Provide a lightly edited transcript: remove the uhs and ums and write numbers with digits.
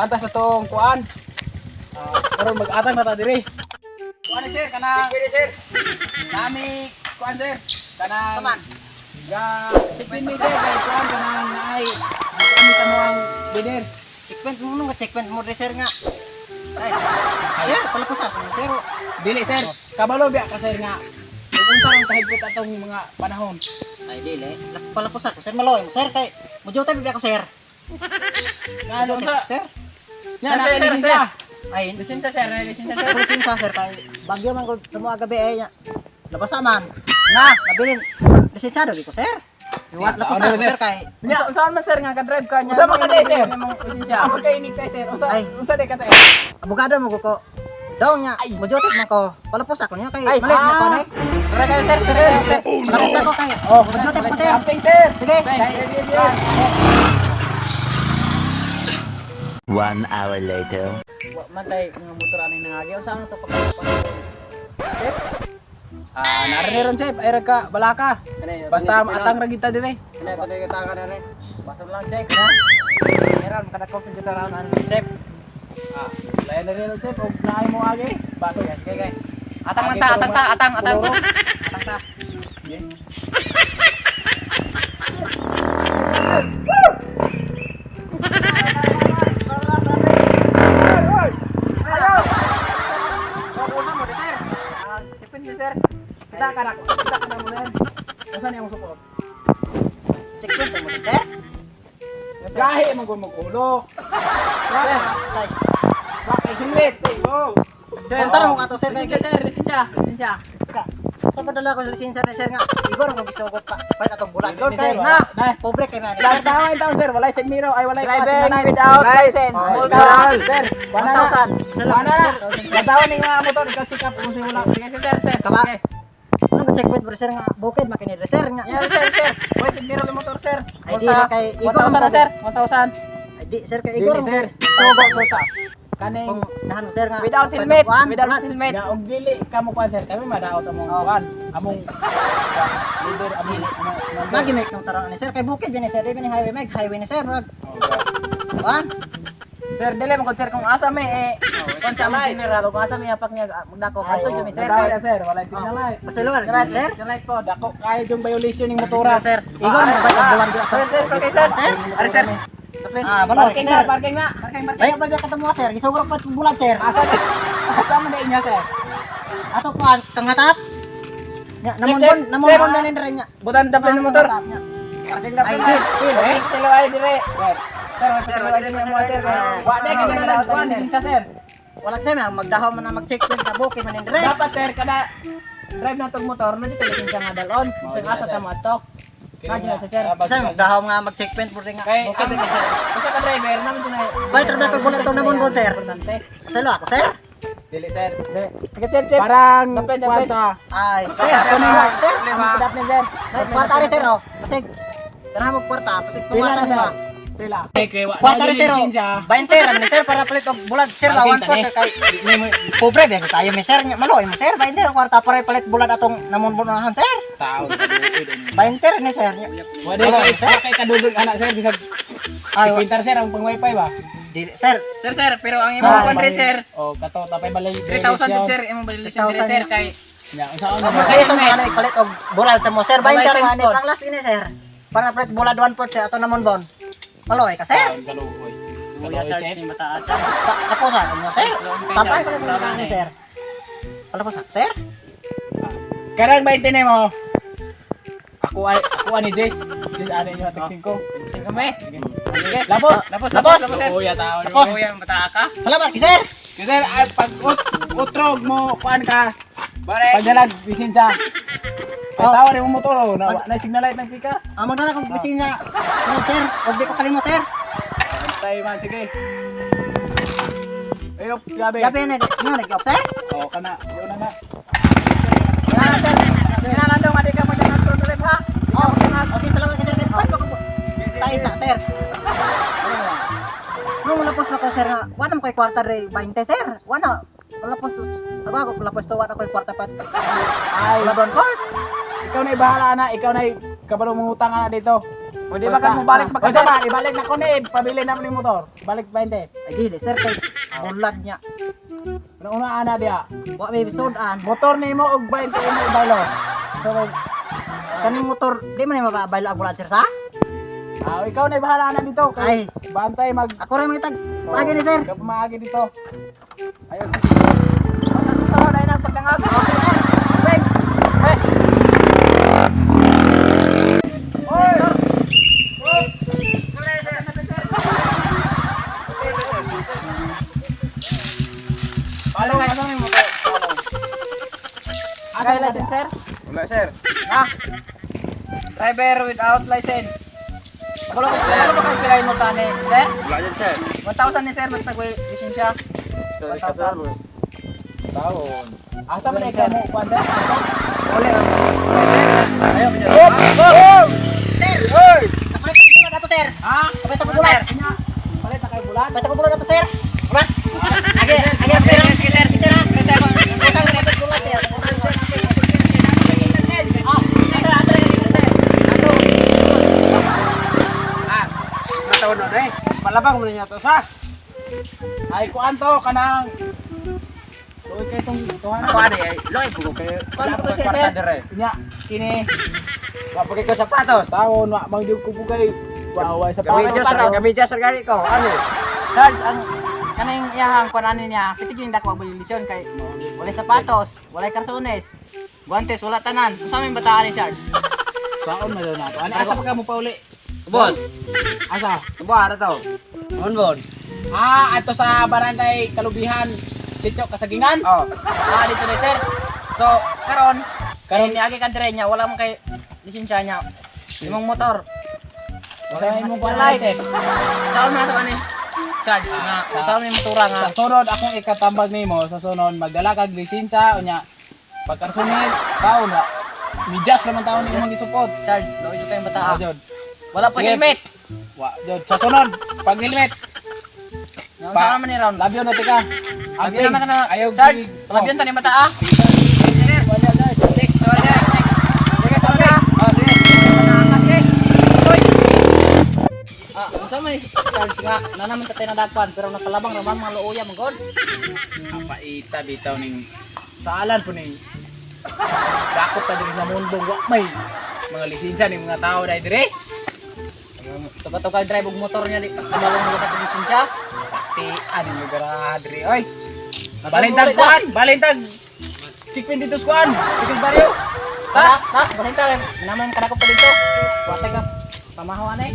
Kuan ta sa tong kuan. Ah, karon mag-atang na ta diri. Kuan ni sir kanang Pwede, sir. Nami kuan sir. Kanang Saman. Ga checkpoint mi sir kay kuan kanang naay kami sa moang leader. Checkpoint mo nung checkpoint mo sir nga. Ay. Sir, palapusan ko sir. Dili sir, kabalo biya ka sir nga. Kung unsa ang kahigpit atong mga panahon. Ay dili, palapusan ko sir, maloy mo sir kay mo jote bibi ako sir. Nga ano Mo unsa? sir. Nya Sir, na sir, sir. siya. Ay, Lisensya, sir, lisensya, sir. lisensya sir kay bagyo man ko sa mga gabi ay nya. Nabasa man. Na. Nabilin lisensyado gi ko sir. Wa Lapusan ko sir kay Nya, unsaon man sir nga ka-drive ka nya? Unsa man ka di, sir? Imong lisensya. Asa kay ni kay sir? Unsa Ay. unsa di ka sir? abogado mo ko ko. Daw nya, mo jote man ko. Palapusan ko niya kay Ay, malit niya ko ah. ni. Tara kayo, sir, sir, sir. Palapusan ko kay. Oh, Mo jote ko sir. Camping sir. Sige. Kay, 1 hour later. Wa man tay nga motor ani nangagi. Unsa man to pagka? Ah, narin ron chef, ay ka balaka. Basta atang ra kita dire. Kani to kita ka na. Basta lang check na. Meron makadako pud jud raon ani chef. Ah, lain na rin chef og naay mo agi. Bato Sige, sige, sige. Atang man ta, atang ta, atang, atang. Atang ta. Ah, sipin si sir. Kita ka na, kita ka na mo sir. Unsa niya mo support? Checkpoint mo sir. Gahi mo gud ulo. Sir, Ay, Bakit helmet? oh. Sir, Punta na mo kato sir kay Lisensya, sir, lisensya, lisensya. Ka. Sa padala ko sa lisensya ni sir nga. Igor mo gisugot pa. Pait atong bulan doon kay. Na. Na. Pobre kay man. Tawa taon sir, walay sigmiro ay walay Driving without license. Wala sir. Wala na. 1,000. Wala na. Latawan ni nga motor ikaw sikap kung sino wala. Sige, sir, sir. Kaba. Sige. Ano ko checkpoint bro sir nga bukid makinid sir nga. Yan, sir, sir. Wait, meron yung motor, sir. Ay, di na kay Igor 1,000 na, man sir. 1,000. Ay di sir kay Igor. Dili, sir. Sugot ko ta. Kaning Kung nahan mo sir nga. Without checkpoint helmet. kuan, Without bulan. helmet. Na og dili ka mo kuan sir, kami madaot among kuan, among leader among Lagi may kang tarong ni sir kay bukid ni sir, di ni highway mag highway ni sir. Murag kuan. Sir, dili mo sir kung asa may eh kung sa among general kung asa may hapak niya magdako ato jud mi sir. Sir, sir, walay signal light. Pasiluan Sir, sir. sir, light po. Dako kayo yung violation ning motora. Sir. Igor mo ba ang bulan di ato? Sir, sir, okay, sir. Ari, sir. Tapos. Ah, balo. Parking na, parking na. Parking, parking. Layo ba ka tamo sir? Gisugro pa bulan sir. Asa asa man na inya sir? Ato kuan kangatas. Nya namonbon Sir, namonbon sir. na ni nya. Butan dapat ng motor. Parking dapat. Ay, di, di. Eh, silo ay dire. Sir, Sir, sir, wala din mo sir. wa na kay na kuan sa sir. Wala sir, magdahaw man na mag-checkpoint sa bukid man ni dire. Dapat sir kada drive na tong motor no dito lisensya nga dalon. Sir, asa ta mo ato. Kadyo na sir. Sir, magdahaw nga mag-checkpoint po rin nga. Kay Bukid ni sir. Usa ka driver naman tunay. Balik ra ko bulan itong namon sir. Importante. Selo ako sir. Dili sir. Sige, sir, sir. Parang Dapat, kuan dapat. ta. Ay, sir, kunin mo, sir. Ang kidap ni sir. Ay, kwarta rin sir oh. Pasig. Tara mo kwarta, pasig Pila pumata na ni ba. sir? Pila. Kwarta rin sir oh. 20 ra ni sir para palit og bulad sir ba 1 sir kay pobre ba tayo mi sir nya maloy mo sir 20 ra kwarta para palit bulad atong namonbonahan sir. Taon. 20 ni sir nya. Wa di kay wa kay kadugog anak sir bisag Ay, si Pintar sir ang pang wifi ba? di sir. Sir, sir, pero ang imong Ay, kwan re, sir, Oh, kato tapay balay. 3,000 jud sir, imong violation dire sir kay Nya, unsa man Kaya sa mga ano palit og bulad sa mo sir 20 ra License ni po. pang last ini sir. Para palit bulad 1 sir ato namonbon. Maloy ka sir. Taon kaluoy. Kaluoy chef. Tapusan mo sir. Sabay ko na ni sir. Palapusan sir. Karang 20 na mo. Ako ay ako ani Jess. Jess ani inyo ating ko. Sige kami. Sige. Labos. Labos, Labos. labos, labos, sir. Oo, ya taon. Labos. Kuya, mataa ka. Salamat sir. Kasi ay pag utrog mo kuan ka. Bare. Pagdalag lisensya. Ay Oh. tawa rin mo motor oh, na, na signal light ng pikas. Amo na lang kung lisensya. Ano, sir, og di ko kalimot sir. Antay man sige. Ayop, gabi. Gabi na nga nag sir. Oh, kana. Yun na na. Kailangan sir. Kailangan daw nga di ka magdangan drive ha. Oh, okay, salamat sir. Sir, bye ko po. Tayo sa sir. Nung lapos na ko sir nga, wala mo kay kwarta re 20 sir. Wala. Wala po ako ako lapos to wala koy kwarta pat. Ay, Wala don ikaw na bahala na, ikaw na kabalo mong utang na dito. Pwede ba kang mobalik pa O ka, sir? sama, ibalik na ko ni, pabili na ni motor. Balik 20. Ay dili sir kay bulad niya. Una una ana diya. Wa may sudan. Motor nimo og 20 imo ibalo. So, Kaning motor di man ni mababaylo ang bulad sir sa? ah, ikaw na bahala na dito. Ay. Kay bantay mag Ako ra mangitag. Paagi ni sir. Ikaw maagi dito. Ayun. Sa dahil nang pagdangas. Beng. Eh. Palo nga sa motor. Asa license, sir? Wala, sir. Ah, Driver without license. wala ko wala ba kay pilay mo tani, sir? Wala dyan, sir. 1,000 ni sir basta ko lisensya. 1,000. Taon. Asa man ikaw mo kuan sir? Ole. Ayaw medyo. Sir. Kapalit ako bulad ato sir. Ha? Kapalit ako bulad. Nya, Palit na kayo bulan. Kapalit ako bulad ato sir. Bulad. Age, age sir. Sige, sir. Sige sir. ha? Utang na bulad sir. Utang sir. Ah, Ah, nataon na eh. Palabang mo na niya to, sa. Ay kuan to kanang Luoy kay tong tuhan. Ako ani ay, loy pugo kayo. Kuan Wala po pa siya, kwarta sir. dire. Nya kini Wa pa kay ko sapatos. taon wa mangyud ko bugay. Wa wa sa Kami pato. just, kami just gani ko. Ano? Sarge, ang kaning iyahang kuan ani niya, piti gyud dako ang lisyon kay walay sapatos, walay karsones. Guantes, wala tanan. Unsa may bataan ni Sarge? Taon na daw nato. Ani asa pa ka mo pauli? Boss, Asa? buha na to. Bonbon. Ah, ato sa barangay Kalubihan, Sitio Kasagingan. Oh. Ah, dito na sir. So, karon, Karon karon niagi ka dire niya, wala man kay lisensya niya. Imong motor. Wala imong kuan Walay. sir. Taon man ato ani. Sarge, nga taon may motora nga. Sa sunod akong ikatambag nimo sa sunod magdala kag lisensya unya pagkarsunis taon na. Midyas naman taon ni imong gisupot. Sarge, loy jud kayong Ah, bataa. jod. Wala pa Sige. helmet. Wa jod sa sunod pag helmet Unsa man ni round? labyo na tika. Labyo naman na. Ayaw Sarge, labyon ta ni bataa. Sir, Wala sir. check, sorry, check. Sige, sorry. Oh, sige. Nangangat, eh. Hoy. Ah, unsa man ni Sarge nga nanaman tatay nadagpan pero nakalabang raman mga luoya man god. Paita bitaw ning saalan po ning dakot ta diri sa mundo wa may mga lisensya ning mga tao dai dire. Tuka-tuka drive og motor niya di kabalong mo ka lisensya. Ti ani lugar ah, diri oy. Balintag kuan, balintag. 52 kuan, Sikis baryo. Ha? Ha? Bahinta rin. Naman kadakop pa dito. Wa ka pamahaw anay.